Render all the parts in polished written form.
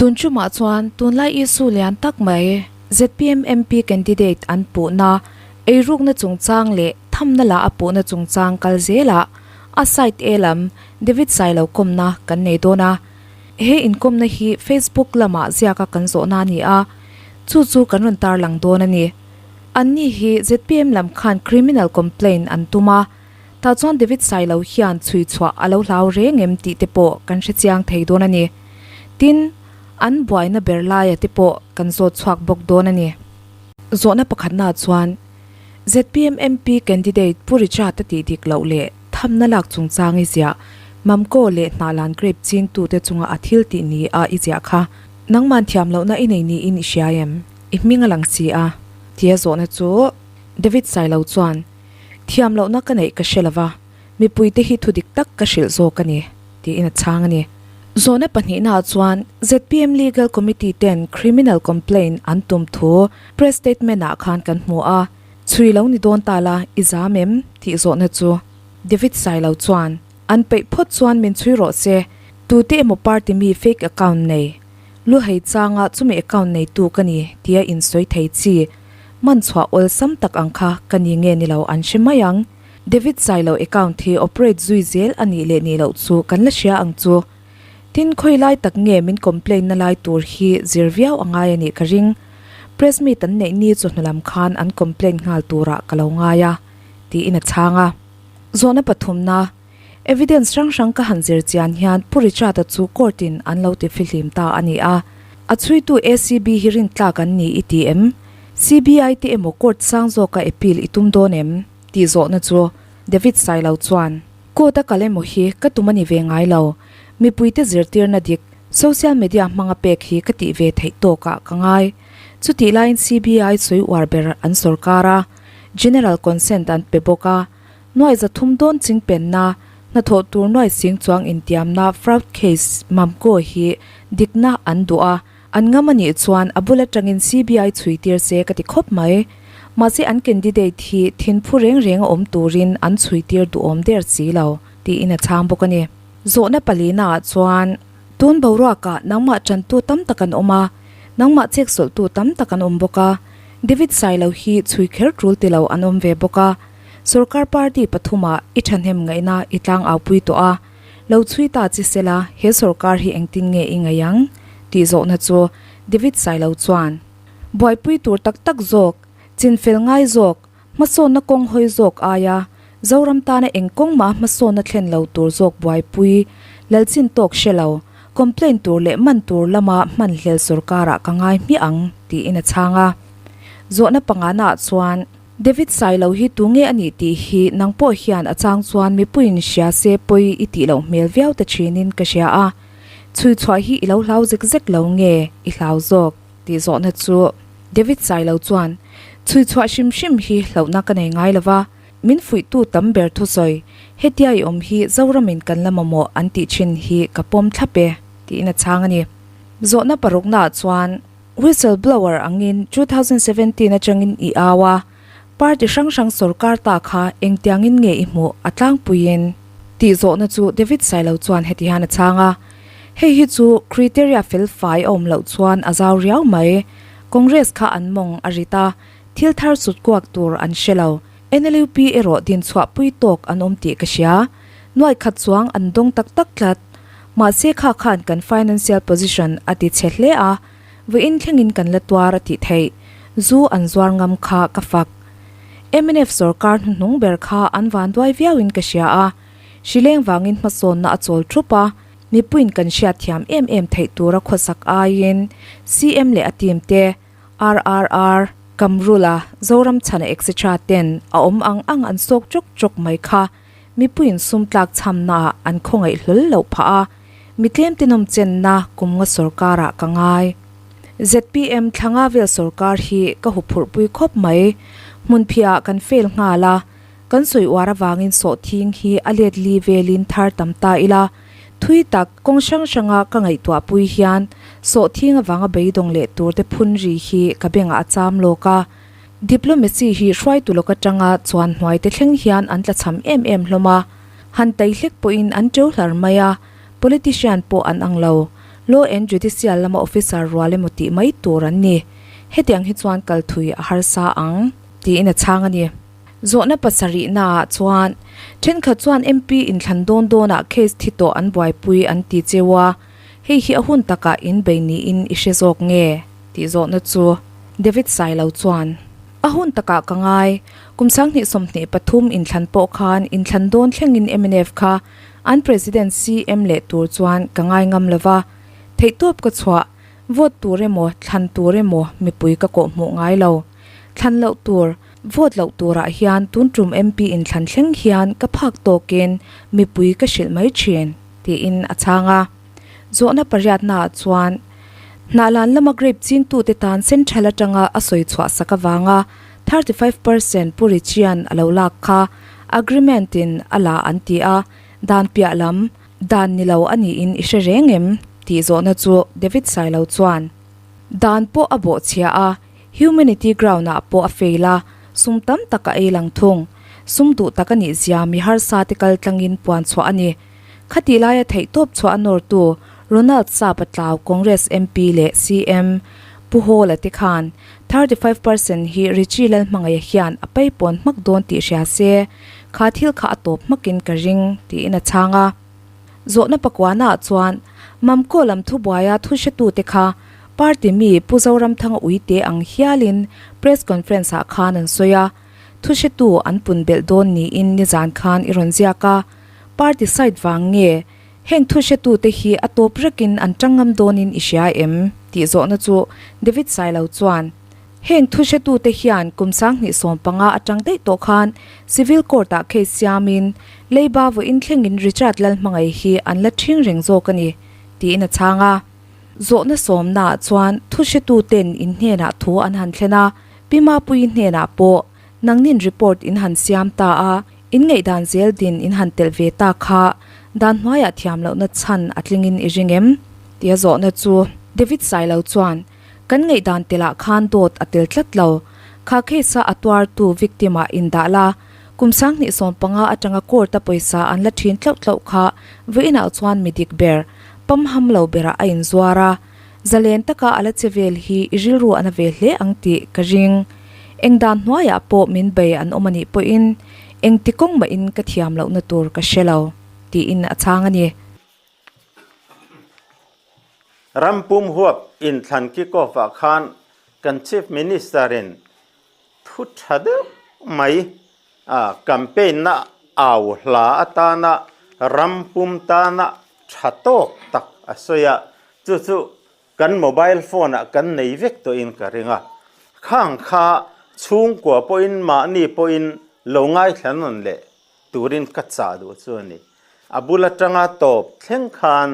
Tun chumah chuan tunlai issue lian tak mai zpm MP candidate an puhna, eirukna chungchang leh thamna lah a puhna chungchang kal zelah a side A lam David Sailo kawmna kan nei dawn a. He inkawmna hi Facebook lamah ziaka kan zawhna a ni a, chu chu kan rawn tarlang dawn a ni. Anni hi zpm lam khan criminal complaint an tum a, tah chuan David Sailo hian chhui chhuah a lo hlau reng em tih te pawh kan hre chiang thei dawn a ni. Tin, an buaina ber laia te pawh kan zawt chhuak bawk dawn a ni. Zawhna pakhatna chuan zpm MP candidate Pu Richard-a tih dik loh leh thamna lak chungchang i ziah, Mamco leh Hnahlan grape chingtute chunga a thil tih ni a i ziah kha nangman thiam lohna i nei niin i hria em? I hming a lang si a, tia zawhna chu David Sailo chuan, Thiam lohna ka neih ka hre lova, mipuite hi thu dik tak ka hrilh zawk a ni, tiin a chhang a ni. Zawhna pahnihnaah chuan zpm Legal Committee ten criminal complaint an tum thu press statement-ah khan kan hmu a, chhui lo ni dawn ta la i zam em? tih zawhna chu David Sailo chuan, An peih phawt chuan min chhui rawh se, tute emaw party mi fake account nei Lu hei changa chumi account neitu ka ni tia insawi thei chi man chhuah awlsam tak ang kha ka ni nge ni lo an hre mai ang. David Sailo account hi operate zui zel a nih leh nih loh chu kan la hria ang chu. Tin khawi lai tak nge min complain na lai tur hi zir viau a ngai a nih ka ring. Press meet an neih ni chawhnu lam khan an complain nghal turah ka lo ngai a, tiin a chhang a. Zawhna pathumna. Evidence hrang hrang ka han zir chian hian Pu Richard-a chu court in an lo ti fihlim ta a ni a. A chhuitu ACB hi rintlak an ni i ti em? CBI te emaw court sang zawka appeal i tum dawn em? tih zawhna chu David Sailo chuan, Court a kal emaw hi ka tum a ni ve ngai lo. Mipuite zirtirna dik social media hmanga pek hi ka tih ve theih tawkah ka ngai. Chutih laiin CBI sawi uar ber an sawrkar a, general consent an pe bawk a. Nuai 300 dawn chingpenna, hnathawh tur nuai sing chuang intiamna fraud case Mamco hi dikna an duh a, an ngam a nih chuan a bul atangin CBI chhui tir se ka ti khawp mai. Mahse an candidate hi thinphu reng reng a awm turin an chhui tir duhawm der si lo, tiin a chhang bawk a ni. Zawhna palina ah chuan tun boruakah nangmah tantu tam tak an awm a, nangmah cheksawlhtu tam tak an awm bawk a, David Sailo hi chhui kher tul ti lo an awm ve bawk a, Sorkar party pathumah i thahnem ngaihna i tlang aupui tawh a, lo chhui ta chi sela he sorkar hi engtin nge i ngaih ang? tih zawhna chu David Sailo chuan, Buaipui tur tak tak zawk, chinfel ngai zawk, hmasawnna kawng hawi zawk aia Zoram tana eng kawng mah hmasawnna thlen lo tur zawk buaipui, lalchin tawk hre lo, complaint tur leh man tur lama hmanhlel sorkarah ka ngai hmiah ang, tiin a chhang a. Zawhna panganaah chuan. David Sailo hi tu nge a nih tih hi nang pawh hian a chang chuan mipuiin hria se pawi i tih loh hmel viau ta thinin ka hria a, chhui chhuah hi i lo hlau zek zek lo nge i hlau zawk tih zawhna chu David Sailo chuan chhui chhuah hrim hrim hi hlauhna ka nei ngai lova, min fuihtu tam ber thusawi hetia i awm hi Zoramin kan la mamawh an tih thin hi ka pawm thlap e tiin a chhang a ni. Zawhna paruknaah chuan. Whistle blower angin 2017 atangin i au a, party hrang hrang sorkar ta kha engtiangin nge i hmuh a tlangpuiin? Tih zawhna chu David Sailo chuan heti hian a chhang a, Hei hi chu criteria fel fai a awm loh chuan a zau riau mai. Congress kha an mawng a rit a, thil thar sut kuak tur an hre lo. NLUP erawh dinchhuah pui tawk an awm tih ka hria. Nuai khat chuang an dawng tak tak tlat. Mahse kha khan kan financial position a ti chhe hle a, vawiin thlengin kan la tuar a tih theih. Zu an zuar ngam kha ka fak. Mnf sorkar hnuhnung ber kha an van duai viauin ka hria a, hrileng vangin hmasawnna a chawl thup a, mipuiin kan hriatthiam em em theih tura khawsak aiin CM leh a team te, RRR, Kamrula, Zoramchhana etc ten a awm ang ang an sawk chawk chawk mai kha. Mipuiin sum tlak chhamnaah an khawngaih hlawl loh phah a, mi tlem tenawm chenna kum nga sorkarah ka ngai. Zpm thlanga vel sorkar hi ka huphurhpui khawp mai. Hmunphiah kan fail nghal a, kan sawi uar avangin sawhthing hi a let li velin thar tam ta ila, thui tak kawng hrang hranga ka ngaihtuahpui hian sawhthing avanga beidawng leh turte phun ri hi ka bengah a cham lawk a. Diplomacy hi hruaitu lawk atanga chuan hnuai te thleng hian an tlachham em em hlawm a, han tai hlek pawhin an teu hlar mai a, politician pawh an ang lo. Law and Judicial lama officer rual emaw tih mai tur an ni. Hetiang hi chuan kal thui a harsa ang, tiin a chhang a ni. Zawhna pasarihnaah chuan thenkhat chuan MP inthlan dawn dawnah case thi tawh an buaipui an ti cheu a, hei hi a hun takah in bei niin i hre zawk nge? tih zawhna chu David Sailo chuan a hun takah ka ngai. Kum 2023 inthlan pawh khan inthlan dawn thlengin mnf kha an President CM leh tur chuan ka ngai ngam lo va, theihtawp ka chhuah, vote tur emaw thlan tur emaw mipui ka kawh hmuh ngai lo. Thlan loh tur, vote loh turah hian tun tum MP inthlan thleng hian ka phak tawkin mipui ka hrilh mai thin, tiin a chhang a. Zawhna pariatnaah chuan Hnahlan lama grape chingtute tan Central atanga a sawi chhuah sak avanga 35% Pu Richian a lo lak kha agreement in a la an ti a, dan piah lam dan ni lo a niin i hre reng em? tih zawhna chu David Sailo chuan dan pawh a bawhchhia a, Humanity ground ah pawh a fail a, sum tam tak a ei lang thung. Sum duh tak a nih zia mi harsa te kal tlangin puan chhuah a ni. Khatih laia theihtawp chhuah a nawrtu Ronald Sapa Tlau Congress MP leh CM Pu Hawla te khan 35% hi Richie Lalhmangaia hian a paipawn hmak dawn tih hria se, kha thil kha a tawp hmakin ka ring, tiin a chhang a. Zawhna pakuanaah chuan Mamkaw lam thubuaia thu hretute kha party mi Pu Zoramthanga uite ang hialin press conference ah khan an sawi a, thu hretu an pun belh dawn niin nizan khan i rawn ziak a, party side vang nge heng thu hretute hi a tawp rekin an tang ngam dawnin i hria em? tih zawhna chu David Sailo chuan Heng thu hretute hian kum 2015 atang daih tawh khan Civil Court ah case siamin leiba vawiin thlengin Richard Lalhmangaih hi an la ṭhing reng zawk a ni, tiin a chhang a. Zawhna sawmnaah chuan thu hretuten in hnenah thu an han thlen a, Pi Mapuii hnenah pawh nangnin report in han siam ta a, in ngaihdan zel din in han telh ve ta kha dan hnuaiah thiam lohna chhan a tlingin i ring em? tia zawhna chu David Sailo chuan Kan ngaihdan telah khan dawt a tel tlat lo. Kha case a a tuartu victim ah indah la, kum 2015 atanga court a pawisa an la thin tlauh tlauh kha vawiinah chuan mi dik ber, pamham lo berah a inzuar a. Zalen taka a la che vel hi i rilru a na ve hle ang tih ka ring. Eng dan hnuaiah pawh min bei an awm a nih pawhin engti kawng mahin ka thiam lohna tur ka hre lo, tiin a chhang a ni. Rampum huap inthlan kick-off ah khan kan Chief Minister in thu tha deuh mai a campaign na au hla atana rampum tana tha tawk tak a sawi a, chu chu kan mobile phone ah kan nei vek tawhin ka ring a, khang kha chhungkua pawhin mahni pawhin lo ngaithla nawn leh turin ka chah duh chu a ni. A bul atanga tawp thleng khan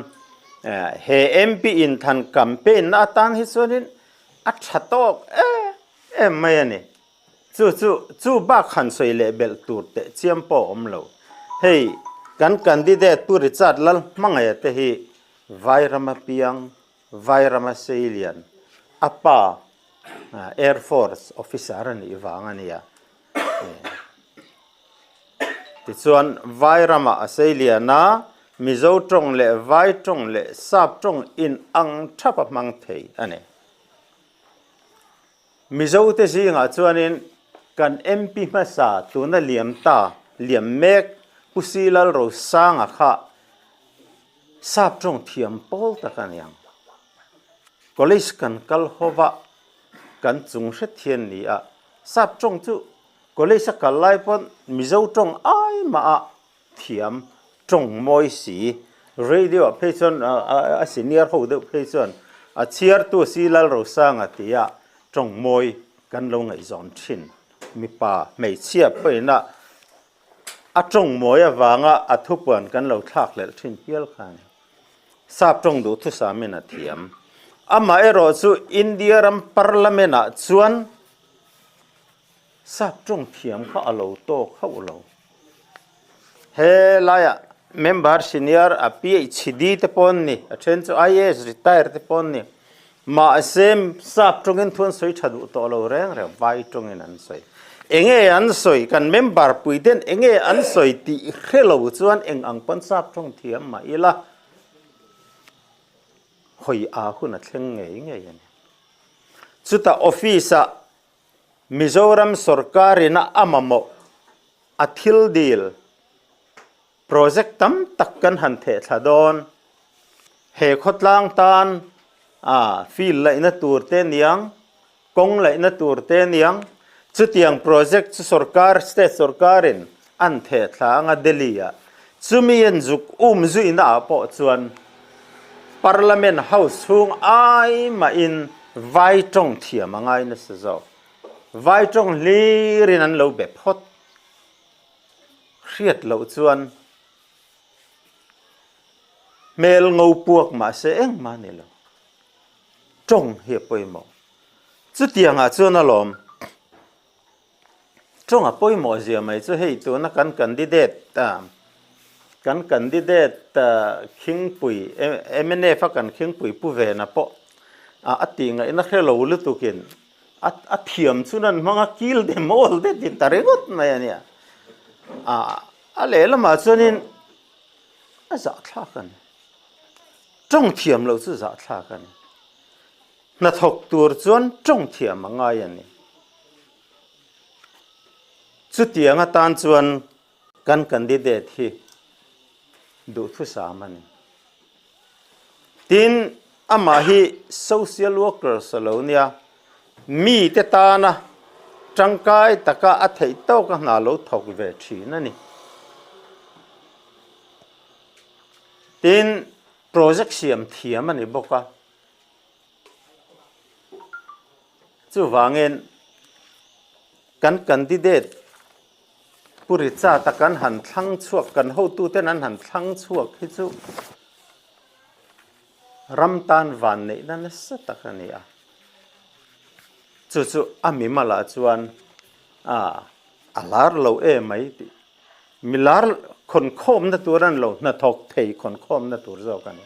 he MP inthan campaign na atan hi chuanin a tha tawk em em mai a ni. Chu chu chu bak han sawi leh belh tur teh chiam pawh a awm lo. Hei kan candidate Pu Richard Lalhmangaia te hi Vairama piang, Vairama Seilian, a pa Air Force officer a nih vang a nia. Tichuan, Vai ramah a sei lian a, Mizo tawng leh Vai tawng leh Sap tawng in ang thap a hmang thei a ni. Mizote zingah chuanin kan MP hmasa tuna liam ta, liam mek Pu Si Lalrosanga kha Sap tawng thiam pawl tak a ni ang. College kan kal hova kan chung hret hian ni a, Sap tawng chu College a kal lai pawn Mizo tawng ai mah a thiam tawng mawi si. Radio ah phei chuan a senior ho deuh phei chuan a chhiartu si Lalrosanga tia tawng mawi kan lo ngaihzawn thin. Mipa hmeichhia pawhin a a tawng mawi avanga a thupuan kan lo thlak hlelh thin hial kha a ni. Sap tawng duh thusamin a thiam. Amaherawh chu India ram Parliament ah chuan Sap tawng thiam kha a lo tawk hauh lo. He laiah member senior a PhD te pawh an ni, a then chu IAS retire te pawh an ni. Mahse sap tawngin thu an sawi tha duh tawh lo reng reng, vai tawngin an sawi. Enge an sawi, kan member pui ten enge an sawi tih hre lo chuan eng ang pawn sap tawng thiam mah ila. Hawi a hun a thleng ngei ngei a ni. Chutah office-ah Mizoram sorkarin a a mamawh a thil dil project tam tak kan han theh thla dawn. He khawtlang tan a field laihna tur te niang, kawng laihna tur te niang, chutiang project chu sorkar, state sorkarin an theh thla anga Delhi-ah. Chumi an zuk um zuihna ah pawh chuan Parliament House chhung ai mahin vai tawng thiam a ngai nasa zawk. Vai tawng hlirin an lo be phawt. Hriat loh chuan hmel ngo puak mahse engmah a ni lo. Tawng hi a pawimawh. Chutiangah chuan alawm tawng a pawimawh zia mai chu hei tuna kan candidate kan candidate khingpui mnf a kan khingpui pu vena pawh a tih ngaihna hre lo lutukin a thiam chhun an hmang a kil de mawl de ti ta ringawt mai a nia. A lehlamah chuanin a zahthlak a ni. Tawng thiam loh chu zahthlak a ni. Hnathawk tur chuan tawng thiam a ngai a ni. Chutiang atan chuan kan candidate hi duhthusam a ni. Tin, amah hi social workers a lo nia, mite tana tangkai taka a theih tawka hna lo thawk ve thin a ni. Tin, project siam thiam a ni bawk a. Chuvangin, kan candidate Pu Richard-a kan han thlang chhuak, kan hotuten an han thlang chhuak hi chu ram tan vanneihna nasa tak a ni a. Chu chu a mimalah chuan a lar lo em mai tih Milar khawnkhawmna tur an lo hnathawk thei khawnkhawmna tur zawk a ni.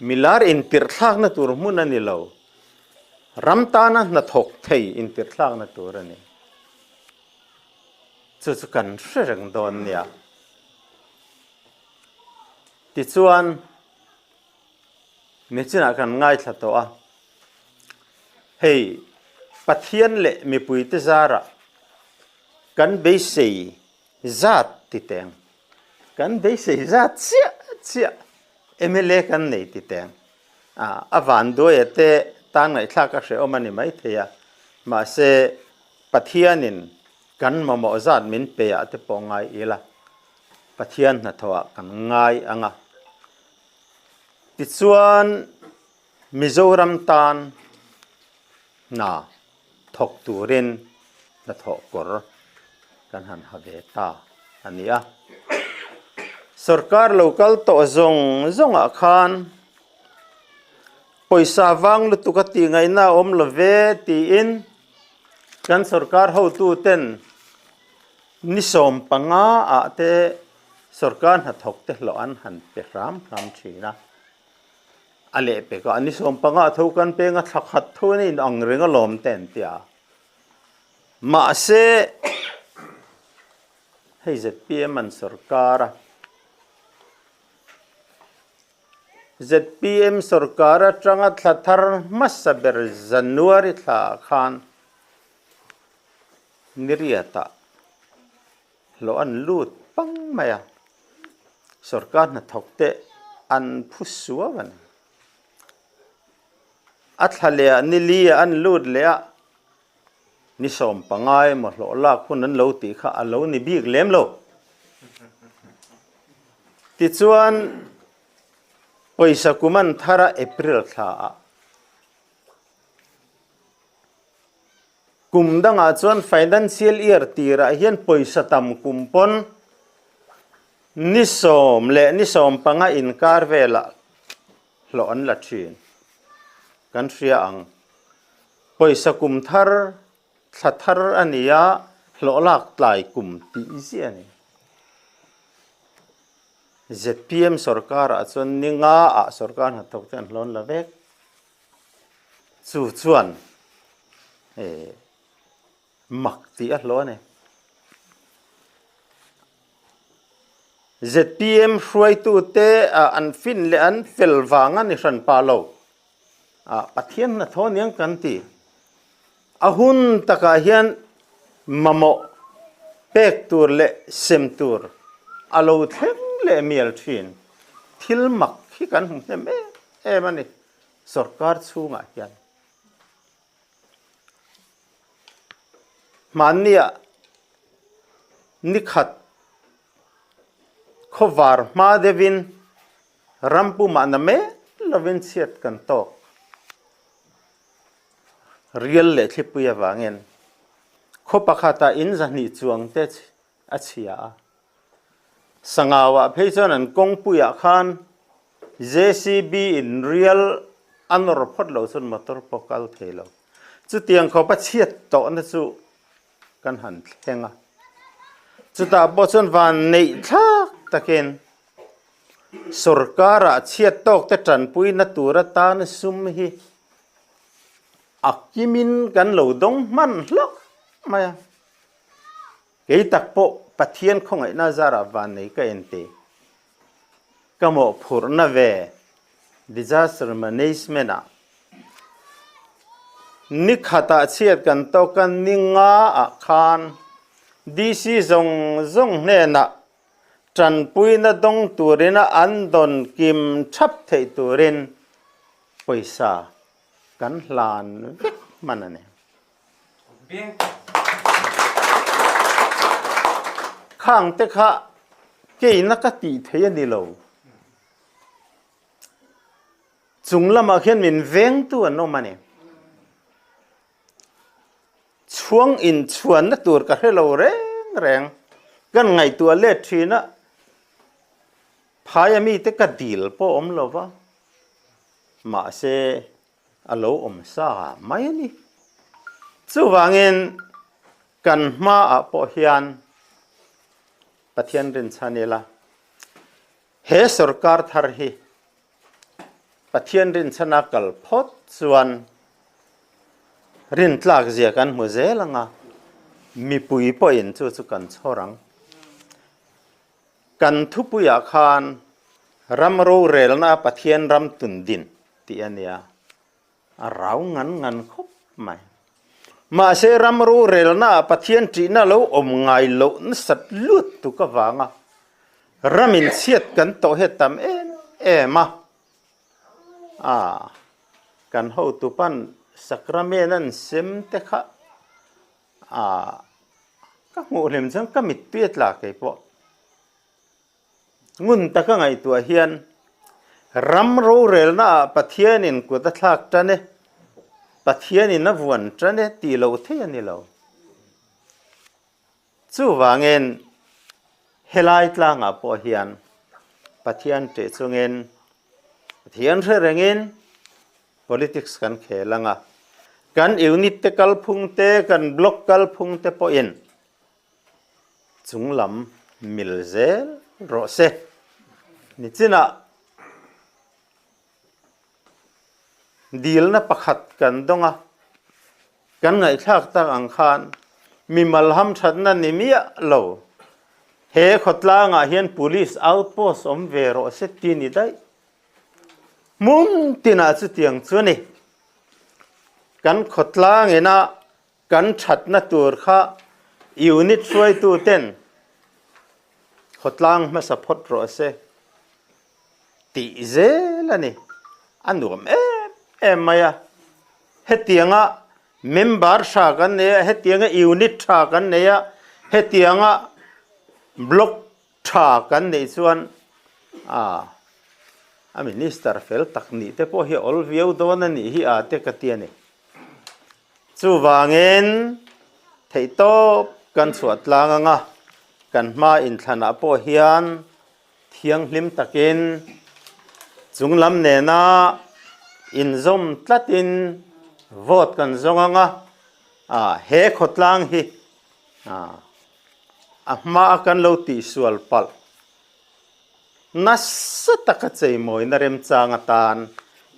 Milar intirhthlakna tur hmun a ni lo, ram tana hnathawk thei intirhthlakna tur a ni. Chu chu kan hre reng dawn nia. Tichuan, nichinah kan ngaithla tawh a, hei Pathian leh mipuite zarah Kan beisei zat ti teng. Kan beisei zat chiah chiah mla kan nei ti teng. A vanduaia te tan ngaihthlak a hrehawm a ni maithei a, mahse Pathianin kan mamawh zat min pe ah te pawh ngai ila, Pathian hnathawh ah kan ngai ang a. Tichuan Mizoram tan hna thawk turin hnathawh kawr kan han ha ve ta a ni a. Sorkar lo kal tawh zawng zawngah khan pawisa vang lutuk a tih ngaihna a awm lo ve tiin kan sorkar hotuten ni 15 ah te sorkar hnathawk te hlawh an han pe hram hram thin a. A lehpek a, ni 15 tho kan peng a, thla khat tho in a in ang reng alawm te an ti a. Mahse, hei zpm an sorkar a, zpm sorkar atanga thla thar hmasa ber January thla ah khan ni riatah Hlawh an lut pang mai a, sorkar hnathawk te an phu suau a ni. A thla leh ah ni li ah an lut leh a, ni 15 emaw hlawh lak hun an lo tih kha a lo ni bik lem lo. Tichuan, pawisa kum an thar a April thla ah. Kum dangah chuan financial year tirah hian pawisa tam kum pawn ni 10 leh ni 15 inkar velah hlawh an la thin. Kan hria ang. Pawisa kum thar, thla thar a ni a, hlawh lak tlai kum tih ziah a ni. Zpm sorkarah chuan ni nga ah sorkar hnathawk te an hlawn la vek. Chu chuan mak tih a hlawh a ni. Zpm hruaitute an fin leh an fel vang a ni hran pah lo. Pathian hnathawh aniang kan ti. A hun takah hian mamawh pek tur leh sem tur a lo thleng leh mial thin. Thil mak hi kan hmu hnem em em a ni sorkar chhungah hian. Hmanniah nikhat khawvar hma deuhin ram pumah na mek lovin chhiat kan tawk. Rial leh thlipui avangin khaw pakhatah in zahnih chuang te a chhia a. Sangauah phei chuan an kawngpuiah khan JCB in rial a nawr phawt loh chuan motor pawh kal thei lo. Chutiang khawp a chhiat tawhna chu kan han thleng a. Chutah pawh chuan van neih thlak takin sorkarah chhiat tawk te tanpuina tur atan sum hi a kimin kan lo dawng hman hlauh mai a. Kei tak pawh Pathian khawngaihna zarah vannei ka en te. Ka mawhphurhna ve Disaster Management ah ni khatah chhiat kan tawk a ni nga ah khan DC zawng zawng hnenah tanpuina dawng turin a an dawn kim thap theih turin pawisa kan hlan vek hman a ni. Khang te kha keina ka tih thei a ni lo. Chung lamah khian min vengtu an awm a ni. Chhuang inchhuanna tur ka hre lo reng reng. Kan ngaihtuah let thin a, phaia mite ka dil pawh awm lo va, mahse a lo awm sa mai a ni. Chuvangin kan hmaah pawh hian Pathian rinchhan ila, he sorkar thar hi Pathian rinchhana kal phawt chuan rintlak zia kan hmu zel ang a, mipui pawhin chu chu kan chhawr ang. Kan thupuiah khan ram rorelna Pathian ram tun din tih a nia, a rau ngan ngan khawp mai. Mahse ram rorelnaah Pathian ṭihna lo awm ngai loh nasat lut tuk avanga ram inchhiat kan tawh hi a tam em em a. A, kan hotupan Sacrament an sem te kha a, ka hmuh hlim chuan ka mittui a tla kei pawh. Ngun taka ngaihtuah hian ram rorelnaah Pathianin kut a thlak tan e, Pathianin a vuan tan e tih loh thei a ni lo. Chuvangin helai tlangah pawh hian Pathian ṭeh chungin, Pathian hre rengin politics kan khel ang a, kan unit te kalphung te, kan block kalphung te pawhin Chung lam mil zel rawh se. Nichinah dilna pakhat kan dawng a, kan ngaihthlak tak ang khan mimal hamthatna ni miah lo, he khawtlangah hian police outpost awm ve rawh se ti ni daih. Hmun tinah chutiang chu a ni. Kan khawtlang ina Kan thatna tur kha unit hruaituten khawtlang hmasa phawt rawh se tih zel a ni. A nuam em em mai a. Hetianga member tha kan nei a, hetianga unit tha kan nei a, hetianga block tha kan neih chuan a minister fel tak nih te pawh hi a awl viau dawn a nih hi a te ka ti a ni. Chuvangin theihtawp kan chhuah tlang anga kan hma inthlanah pawh hian thianghlim takin chunglam nena inzawm tlatin vote kan zawng anga he khawtlang hi a hmaa kan lo tihsual palh Nasa taka cheimawina remchang atan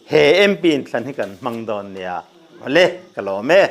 he MP inthlan hi kan hmang dawn nia. Awle, ka lawm e.